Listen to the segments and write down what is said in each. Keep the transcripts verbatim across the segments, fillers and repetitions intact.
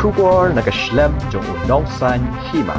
Khubor na ka shlem jong u Nongsaiñ Hima.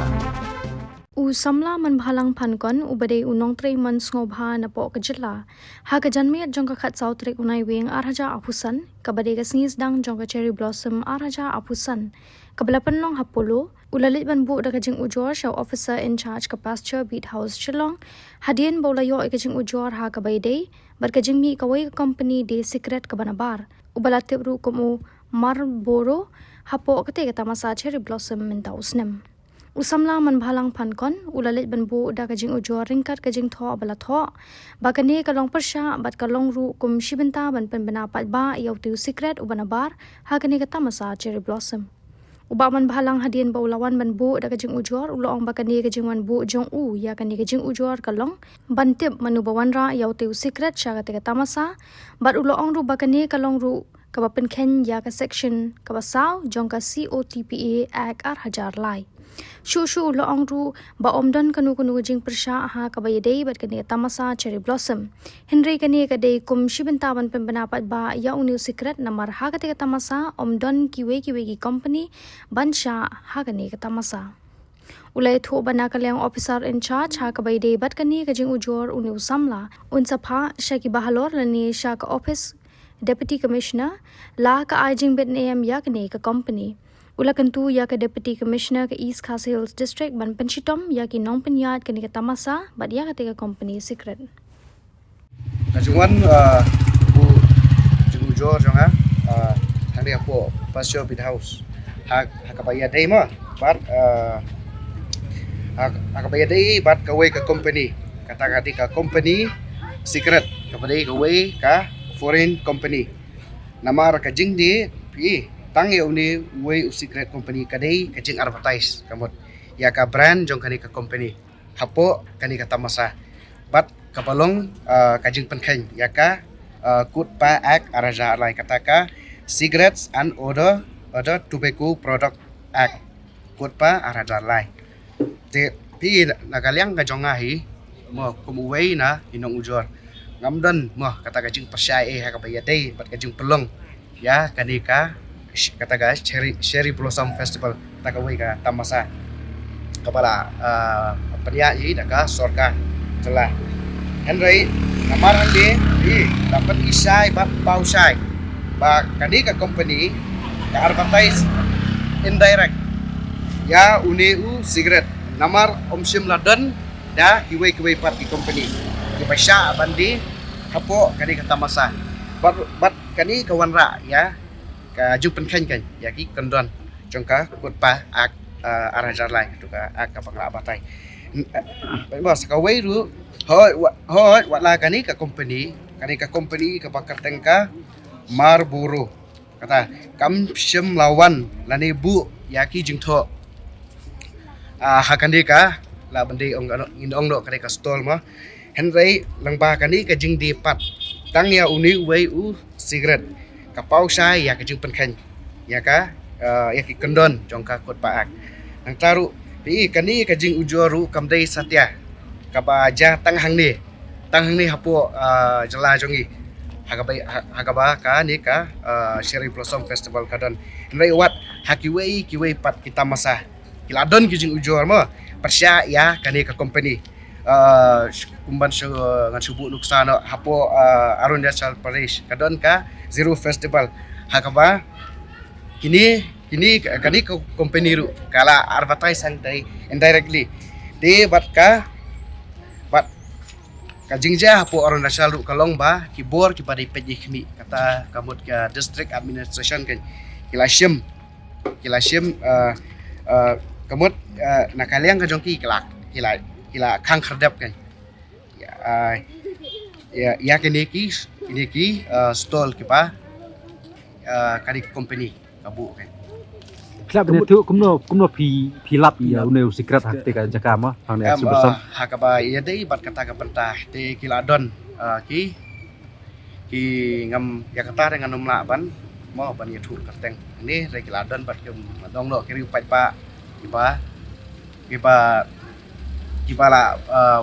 U samla Manbhalang Phankon, uba dei u nongtrei mon sngewbha napoh ka jylla, ha ka janmiet jong ka khatsaw tarik u Naiwieng ar hajar arphew san, kaba dei ka sngi sdang jong ka Cherry Blossom ar hajar arphew san, kaba la pynlong ha Polo, u la leit ban buh da ka jingujor sha u officer in charge ka Pasture Beat House Shillong, hadien ba u la ïoh ïa ka jingujor ha kaba ïadei bad ka jingmih kawei ka company die sikret kaba nabar, uba la tip ruh kum u Marlboro, hapoh katei ka tamasa Cherry Blossom mynta u snem. U samla Manbhalang Phankon u la leit ban buh da ka jingujor ryngkat ka jingthoh ba la thoh ba kane ka long pyrshah bad ka long ruh kum shi bynta ban pynbna paidbah ïa utei u sikret uba nabar ha kane ka tamasa Cherry Blossom. U Bah Manbhalang, hadien ba u la wan ban buh da ka jingujor, u la ong ba kane ka jingwan buh jong u ïa kane ka jingujor ka long ban tip mano ba wanrah ïa utei u sikret sha katei ka tamasa, bad u la ong ruh ba kane ka long ruh kaba pynkheiñ ïa ka section kaba saw jong ka C O T P A Act ar hajar lai. Shuh shuh u la ong ruh ba ym don kano kano ka jingpyrshah ha kaba ïadei bad kane ka tamasa Cherry Blossom. Hynrei kane ka dei kum shi bynta ban pynbna paidbah ïa une u sikret namar ha katei ka tamasa ym don kiwei kiwei ki company ban shah ha kane ka tamasa. U la ïathuh ba na ka liang officer in charge ha kaba ïadei bad kane ka jingujor, une u samla, un sa phah sha ki bahalor lane sha ka office Deputy Commissioner, la ka ai jingbit ne em ïa kane ka company. U la kyntu ïa ka Deputy Commissioner ka East Khasi Hills District ban pynshitom ïa ki nongpynïaid kane ka tamasa bad ïa katei ka company sikret. Ka jingwan, ah, buh jingujor jong nga, ah, hangne hapoh Pasture Beat House. Ha, ha kaba ïadei mo bad, ah, ha, ha kaba ïadei bad kawei ka company. Kata ka dei ka company sikret, kaba dei kawei ka foreign company. Namar ka jingdie, phi, tang ïa une uwei u sikret company ka dei ka jing advertise, ka mut ïa ka brand jong kane ka company hapoh kane ka tamasa. Bad kaba long, ah, ka jingpynkheiñ ïa ka, ah, COTPPA Act ar hajar lai, kata ka Cigarettes and Other, Other Tobacco Product Act, COTPPA ar hajar lai. Te phi, na ka liang ka jong nga hi, mo, kum uwei na ki nongujor, ngam don mo kata ka jingpyrshah ei ha kaba ïadei bad ka jingpynlong ïa kane ka, kata ka Cherry, Cherry Blossom Festival, kata kawei ka tamasa kaba la, ah, pynïaid hi da ka sorkar jylla. Hynrei namar hangne, hi, la pyni shai bad paw shai ba kane ka company ka advertise indirect ïa une u sikret, namar ym shym la don da kiwei kiwei pat ki company kiba shah ban die hapoh kane ka tamasa. Bad, bad kane ka wanrah ïa ka jingpynkheiñ kan ïa ki kyndon jong ka COTPPA Act, ah, ar hajar lai, tu ka Act kaba nga la batai. Bad bas kawei ruh, hooid, wa-, hooid, wat la kane ka company, kane ka company kaba kyrteng ka Marlboro, kata kam shym la wan lane buh ïa ki jingthoh, ah, ha kane ka, la ban dei ong, ngin ong noh kane ka stall mo. Hynrei lyngba kane ka jingdie pat tang ïa une uwei u sikret, ka paw shai ïa ka jingpynkheiñ ïa ka, ah, ïa ki kyndon jong ka COTPPA Act. Nangta ruh, phi, kane ka jingujor ruh kam dei satia kaba jia tang hangne, tang hangne hapoh, ah, jylla jong ngi, ha kaba, ha, ha kaba kane ka, ah, Cherry Blossom Festival ka don. Hynrei wat ha kiwei kiwei pat ki tamasa ki la don ki jingujor mo pyrshah ïa kane ka company. Ah, sh-, kumban shu, ngan shu buh nuksa noh, hapoh, ah, Arunachal Pradesh ka don ka Ziro Festival, ha kaba kine, kine, kane ka company ruh ka la advertise hangtai indirectly. Te bad ka, bad ka jingjia hapoh Arunachal ruh ka long ba ki bor kiba dei peit ïa ki khmih, kata ka mut ka district administration kan, ki la shim, ki la shim, ah, ah, ka mut, ah, na ka liang ka jong ki, ki la, ki la, ki la khang khyrdep kan ïa, ah, ïa, ïa kine ki, kine ki, ah, stall kiba, ah, kane ka company ka buh kan. Phi lah ban ïathuh kumno, kumno phi, phi lap ïa une u sikret ha katei ka jaka mo, hangne ha Cherry Blossom? Ah, ha kaba ïadei bad kata ka bynta te ki la don, ah, ki, ki, ngam, ïa kata te ngan ym lah ban, mo, ban ïathuh kyrteng. Hangne te ki la don bad ki, ngan ong noh, ki riew paidbah kiba, kiba, kiba la, ah,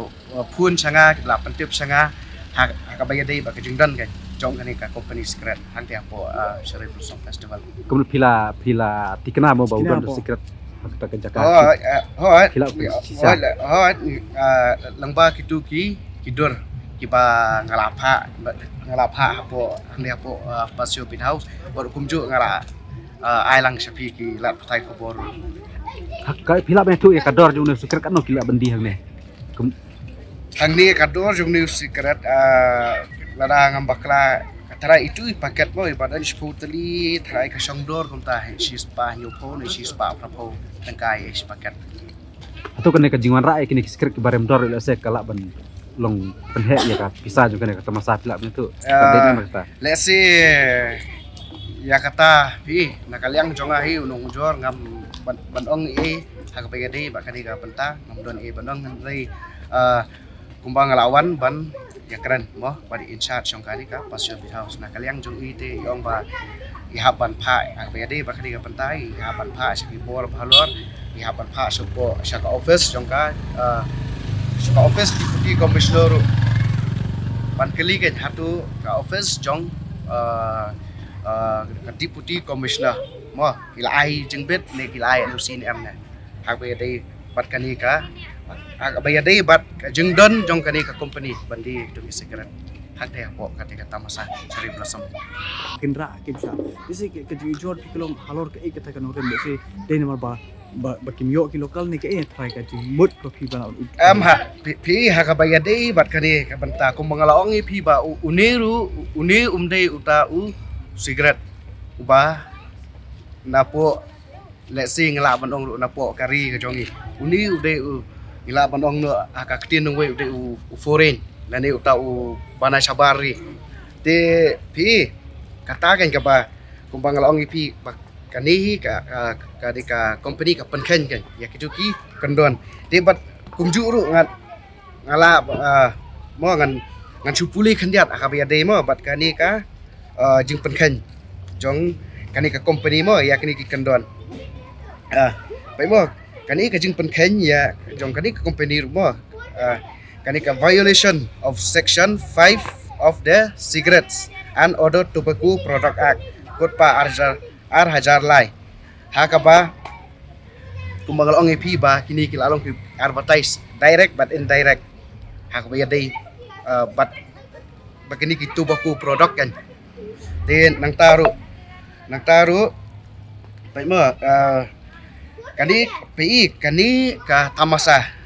phone sha nga, kiba la pyntip sha nga ha, ha kaba ïadei bad ka jingdon kan. jong kane ka company cigarette hangta hapoh, ah, Cherry Blossom Festival. Kumno phi la, phi la tikna mo ba u don cigarette ha kata ka jaka? Hooid, hooid. Phi la shisha. Hooid, lyngba kitu ki, ki dur kiba nga la phah, nga la phah hapoh, hangne hapoh, ah, Paseo Beach House. Bad kumjuh nga la, ah, ai lang sha phi ki lad pathai khubor. Ka phi lah ban ïathuh ïa ka dor jong une u cigarette katno ki lah ban die hangne? Hangne ka dor jong une u cigarette, ah, lada ngam bakla, ka tharai itu i paket mo, i ba don shiphew tylli, tharai ka shong dor kumta, shispah hynñiewphew ne shispah phraphew tyngka ïa shi paket. Hato kane ka jingwanrah ïa kine ki cigarette kiba rem dor, lehse ka lah ban long pynheh ïa ka pisa jong kane ka tamasa, phi lah ban ïathuh? Lehse ïa kata phi, na ka liang jong nga hi u nongujor, ngam ban, ban ong ei ha kaba ïadei bad kane ka bynta, ngam don ei ban ong, hynrei, ah, kumba nga la wan ban ïakren mo bad i in charge jong kane ka Paseo Beach House, na ka liang jong i te i ong ba i hap ban phah ha kaba ïadei bad kane ka bynta, i hap ban phah sha ki bor ba halor, i hap ban phah sha ka office jong ka, ah, sha ka office Deputy Commissioner ruh, ban kylli keiñ hato ka office jong, ah, ah, ka Deputy Commissioner mo ki la ai jingbit ne ki la ai N O C ne em ne ha kaba ïadei bad kane ka, ha kaba ïadei bad ka jingdon jong kane ka company ban die ïa ki cigarette hangta hapoh kane ka tamasa Cherry Blossom. Kin rah kin sha. Lehse ka jingujor phi ka long halor kaei kata ka nongrim, lehse dei namar ba, ba kim ïoh ki local ne kaei, tharai ka jingmut ba phi ban. Em ha, phi ha kaba ïadei bad kane ka bynta kumba nga la ong ïa phi ba une ruh, une um dei uta u cigarette uba napoh, lehse ngi lah ban ong ruh napoh ka ri ka jong ngi. Une u dei u, ngi lah ban ong noh ha ka ktien nongwei u dei u, u foreign lane uta uba na shabar ri. Te phi, kata keiñ kaba kumba nga la ong ïa phi ba kane hi ka, ka, ka dei ka company ka pynkheiñ keiñ ïa kitu ki kyndon. Te bad kumjuh ruh ngan nga la, ah, mo ngan, ngan shu pule khyndiat ha kaba ïadei mo bad kane ka, ah, jingpynkheiñ jong kane ka company mo ïa kine ki kyndon. Ah, peit mo kane ka jingpynkheiñ ïa jong kane ka company ruh mo, ah, kane ka violation of section five of the Cigarettes and Other Tobacco Product Act, Code pa ar hajar, ar hajar lai. Ha kaba kumba nga la ong ïa phi ba kine ki la long ki advertise direct bad indirect ha kaba ïadei, ah, bad, bad kine ki tobacco product keiñ. Te nangta ruh, nangta ruh peit mo, ah, kane peit kane ka tamasa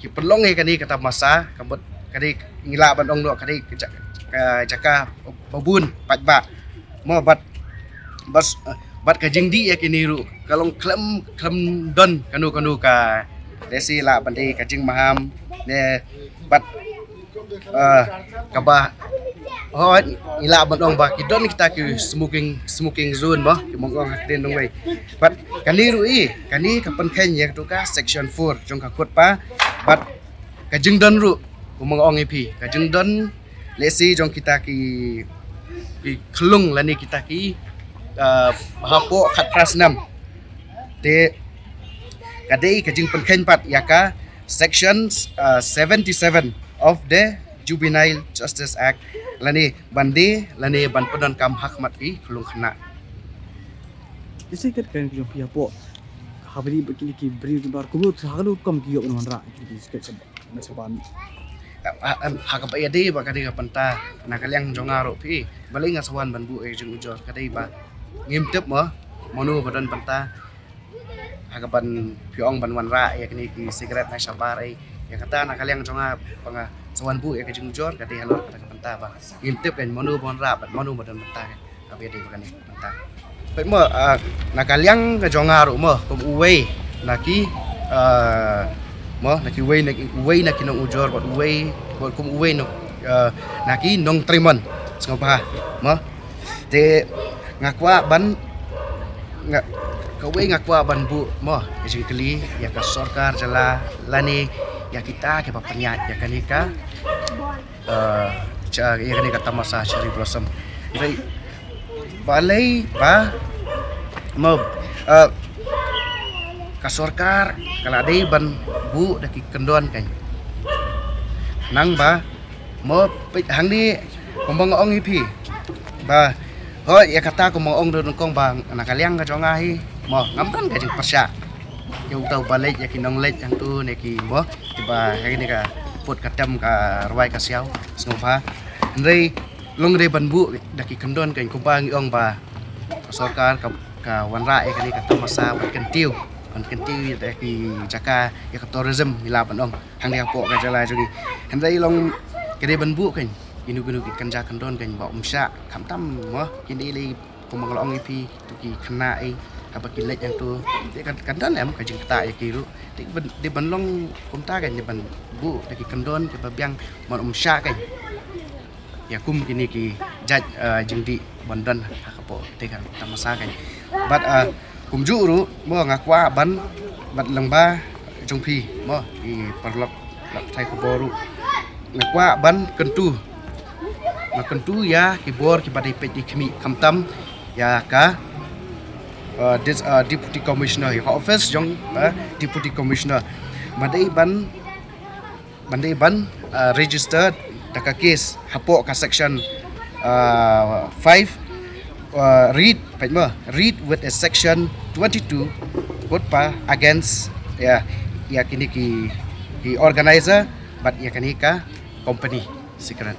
ki pynlong ïa kane ka tamasa, ka mut kane ngi lah ban ong noh kane ka jaka ba bun paidbah mo bad, bad ka jingdih ïa kine ruh ka long khlem, khlem don kano kano ka, lehse lah ban dei ka jingmaham ne bad, ah, kaba, hooid, ngi lah ban ong ba ki don kita ki smoking, smoking zone mo, ki mong ong ha ktien nongwei. Bad kane ruh i, kane ka pynkheiñ ïa katu ka section four jong ka Code pa bad ka jingdon ruh kumba nga ong ïa phi, ka jingdon lehse jong kita ki, ki khyllung lane kita ki, ah, hapoh khatphra snem. Te ka dei ka jingpynkheiñ pat ïa ka section, ah, seventy seven of the Juvenile Justice Act lane ban die lane ban pyndonkam ha khmat ki khyllung khynnah. Ise kat kan ki jong phi hapoh, haba dei ba kine ki briew ki bar kumno, ha kano rukom ki ïoh ban wanrah kine ki cigarette shabar? Na shabar. Ha kaba ïadei bad kane ka bynta na ka liang jong nga ruh phi, balei nga sa wan ban buh ïa ka jingujor ka dei ba ngim tip mo mano ba don bynta ha kaban phi ong ban wanrah ïa kine ki cigarette na shabar ei. Ïa kata na ka liang jong nga ba nga sa wan buh ïa ka jingujor ka dei halor kata ka bynta ba ngim tip kan mano ba wanrah bad mano ba don bynta kan. Kaba ïadei bad kane ka bynta. Peit mo, ah, na ka liang ka jong nga ruh mo kum uwei na ki, ah, mo na ki uwei na ki, uwei na ki nongujor bad uwei bad kum uwei na, ah, na ki nongtrei mon sngewbha mo. Te nga kwah ban, nga, kawei nga kwah ban buh mo ka jingkylli ïa ka sorkar jylla lane ïa kita kiba pynïaid ïa kane ka, eh, ïa kane ka tamasa Cherry Blossom. Balei ba mo, eh, ka sorkar ka la dei ban buh da ki kyndon kan. Nangba mo peit hangne Kumba nga ong hi phi ba, hoi, ïa kata kumba nga ong ruh nyngkong ba na ka liang ka jong nga hi, mo, ngam don ka jingpyrshah ïa uta uba leit, ïa ki nongleit hangtu ne ki, mo, kiba ha kane ka pud ka tem ka rwai ka siaw, sngewbha. Hynrei long dei ban buh da ki kyndon, kan, kumba ngi ong ba ka sorkar ka, ka wanrah ïa kane ka tamasa ban kyntiew, ban kyntiew ïa ki jaka, ïa ka tourism, ngi lah ban ong, hangne hapoh ka jylla jong ngi. Hynrei long ka dei ban buh, kan, kino kino ki kynja kyndon, kan, ba ym shah, khamtam, mo, kine lei kumba nga la ong ïa phi, tu ki khynnah ei, haba ki leit hangtu, te kan, kan don em ka jingktah ïa ki ruh. Te ban, te ban long kumta, kan, te ban buh da ki kyndon kiba biang, ban ym shah, kan, ïa kum kine ki jait, eh, jingdih ban don ha ka pud te ka tamasa, kan. Bad, eh, kumjuh ruh, mo, nga kwah ban, bad lyngba jong phi, mo, ki paralok lok thai khubor ruh, nga kwah ban kyntu, nga kyntu ïa ki bor kiba dei peit dei khmih, khamtam ïa ka, uh, dis-, uh, Deputy Commissioner, ïa ka office jong, uh, Deputy Commissioner, ba dei ban, ban dei ban, uh, register da ka case hapoh ka section, uh, five, uh, read, peit mo, read with a section twenty-two, kut pa, against, ïa, ïa kine ki, ki organizer bad ïa kane ka company secret.